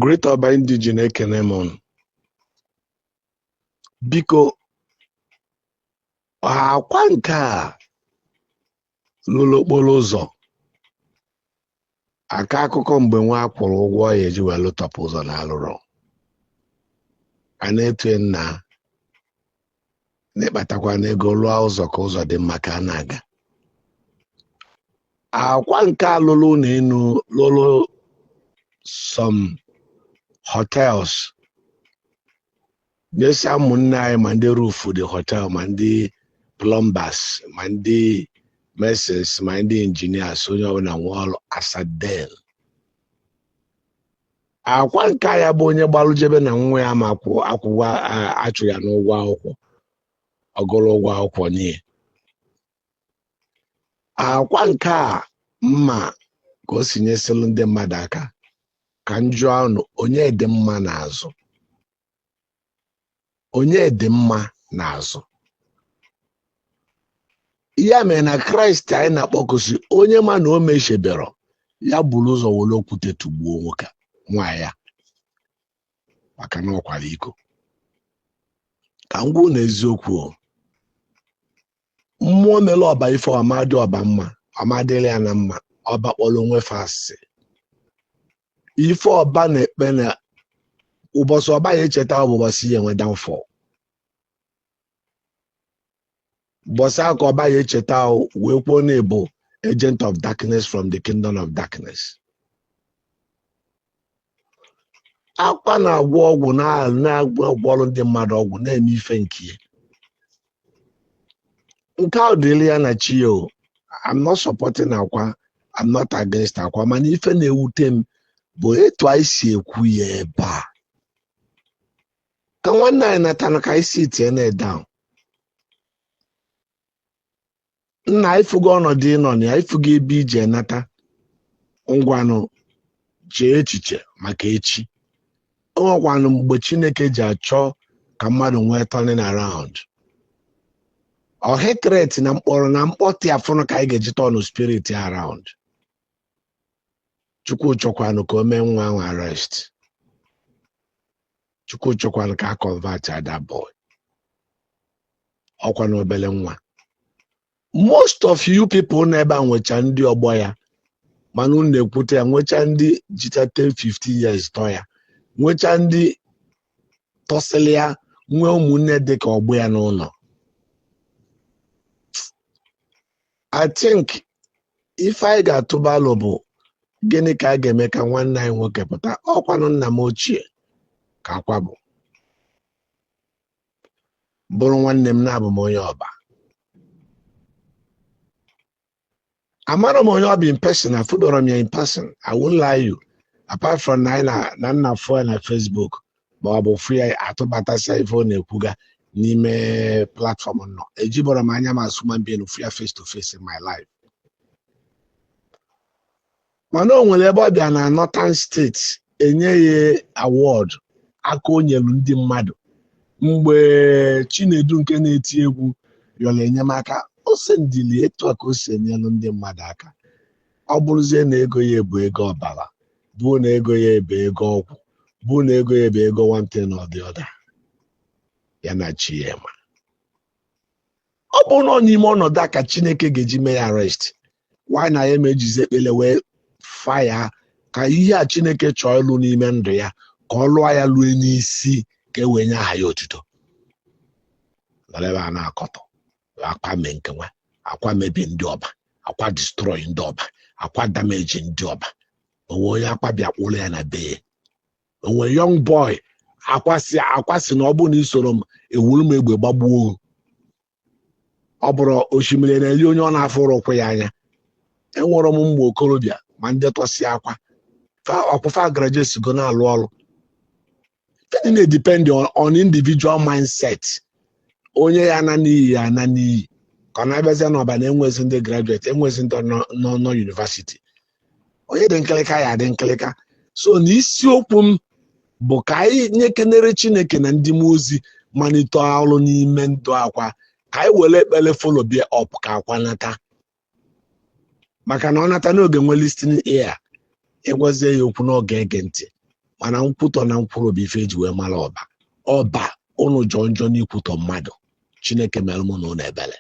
Great Ọba Indigene, ekene m unu. Biko, akwa nke a lụrụ okporo ụzọ aka akụkọ mgbe nwa akwụrụ ụgwọ ya eji wee lụtọpụ ụzọ na alụrụ a na-etu nna na-ịkpatakwa n'ego lụọ ụzọ ka ụzọ dị mma ka a na-aga. Akwa nke alụlụ na enu lụrụ some hotels, nyesịa ụmụnne anyị, ma ndị roof the hotel, ma ndị plumbers, ma ndị masons, ma ndị engineers, onye ọbụla nwe ọrụ asadel. Akwa nke ya bụ onye gbalụjebe na nwa ya ma akwụkwọ achụ ya n'ụgwọ akwụkwọ, ọgụrụ ụgwọ akwụkwọ nye akwa nke a mma ka o si nyesịrị ndị mmadụ aka. Ka m jụọ unu, onye dị mma n'azụ? Onye dị mma n'azụ? Ya mere na Kraịst anyị na-akpọkusi onye ma na o mechebere ya buru ụzọ were okwute tugbuo nwoke nwaanyị ya maka na ọ kwara iko. Ka m gwuo na eziokwu, mmụọ mere ọba ife ọmadị ọba mma, ọmadịrị ya na mma. Ọba kpọrọ onwe fa asị. Ife ọba na-ekpe na ụbọchị ọba ya echeta bụ ụbọchị ya enwe downfall. Ụbọchị ahụ ka ọba ya echeta wee kwuo na ịbụ agent of darkness from the kingdom of darkness. Akwa na-agwọ ọgwụ, na-agwọrọ ndị mmadụ ọgwụ, na-eme ife nke ya. Nke ahụ dịrị ya na chi ya o. I'm not supporting akwa, I'm not against akwa, mana ife na-ewute m bụ etu anyị si ekwu ya ebe a. Ka nwanne anyị natana ka anyị si tie na down. Nna, ịfụgo ọnọdụ ịnọ na ya, ịfụgo ebe ije nata. Ngwanụ, chee echiche maka echi. O nwekwanụ mgbe Chineke ji achọ ka mmadụ nwee turning around. Ọ hatred na mkpọrọ na mkpọtụ afụnụ ka anyị ga-eji turn spirit around. Chukwu chọkwanụ ka o mee nwa ahụ arrest. Chukwu chọkwanụ ka a convert that boy. Ọkwa na obele nwa. Most of you people nọ ebe a nwecha ndị ọgbọ ya, mana unu na-ekwute ya, nwecha ndị jicha 10 15 years tọ ya, nwecha ndị tọsịlị ya, nwee ụmụnne dị ka ọgbọ ya n'ụlọ. I think ife anyị ga-atụba alụ bụ gịnị ka a ga-eme ka nwanne anyị nwoke pụta. Ọkwanụ nna m ochie ka akwa bụ bụrụ nwanne m na-abụ m onye ọba. Amara m onye ọ bụ in person, afụdọrọ m ya in person. I won't lie you, apart from na anyị na nna fụ ya na Facebook ma ọ bụ fụ ya atụbatasịa ife ọ na-ekwuga n'ime platform nọ. Ejibọrọ m anya m as human being fụ ya face to face in my life. Mana o nwere ebe ọ bịa na Northern State enye ya award aka o nyelu ndị mmadụ mgbe Chinedu nke na-eti egwu yọrọ enyemaka. O sendili etu a ka o si enyelu ndị mmadụ aka. Ọ bụrụzie na ego ya bụ ego ọbara, bụ na ego ya ebe ego ọgwụ, bụ na ego ya ebe ego one thing or the other, ya na chi ya ma. Ọ bụ nọ n'ime ọnọdụ a ka Chineke ga-eji mee ya arrest. Why na ya emejizi ekpele wee faya ka ihe a Chineke chọọ ịlụ n'ime ndụ ya ka ọ lụọ ya lue n'isi, ka e wee nye aha ya otuto. Nọrọ ebe a na-akọtọ akwa mee nke nwa, akwa mebi ndị ọba, akwa destroy ndị ọba, akwa damage ndị ọba. Onwe onye akwa bịa kpụrụ ya na be ya. Onwe young boy akwa si na ọ bụrụ na isoro m ewuru m egbe gbagbuo. Ọ bụrụ osimiri na-eri onye ọ na-afụrụ ụkwụ ya anya. Enwere m ụmụ okorobịa ma ndị tọsi akwa ọkwụfa graduate go na-alụ ọrụ. Ife na-edepend on individual mindset. Onye ya na n'iyi ya na n'iyi ka ọ na-abịazi n'ọba na enwezi ndị graduate, enwezi ndị nọ nọ university. Onye dị nkịlịka ya dị nkịlịka. So na isiokwu m bụ ka anyị nyekenere Chineke na ndị mmụọ ozi malite ọrụ n'ime ndụ akwa, ka anyị were ekpere follow bịa up ka akwa nata, maka na ọ nata n'oge nwee listening ear, ịgwazie ya okwu n'oge ege ntị. Mana nkwutọ na nkwuru bụ ife eji wee mara Ọba. Ọba, ụnụ jọọ njọ n'ikwutọ mmadụ. Chineke mere mụ na ụnụ ebele.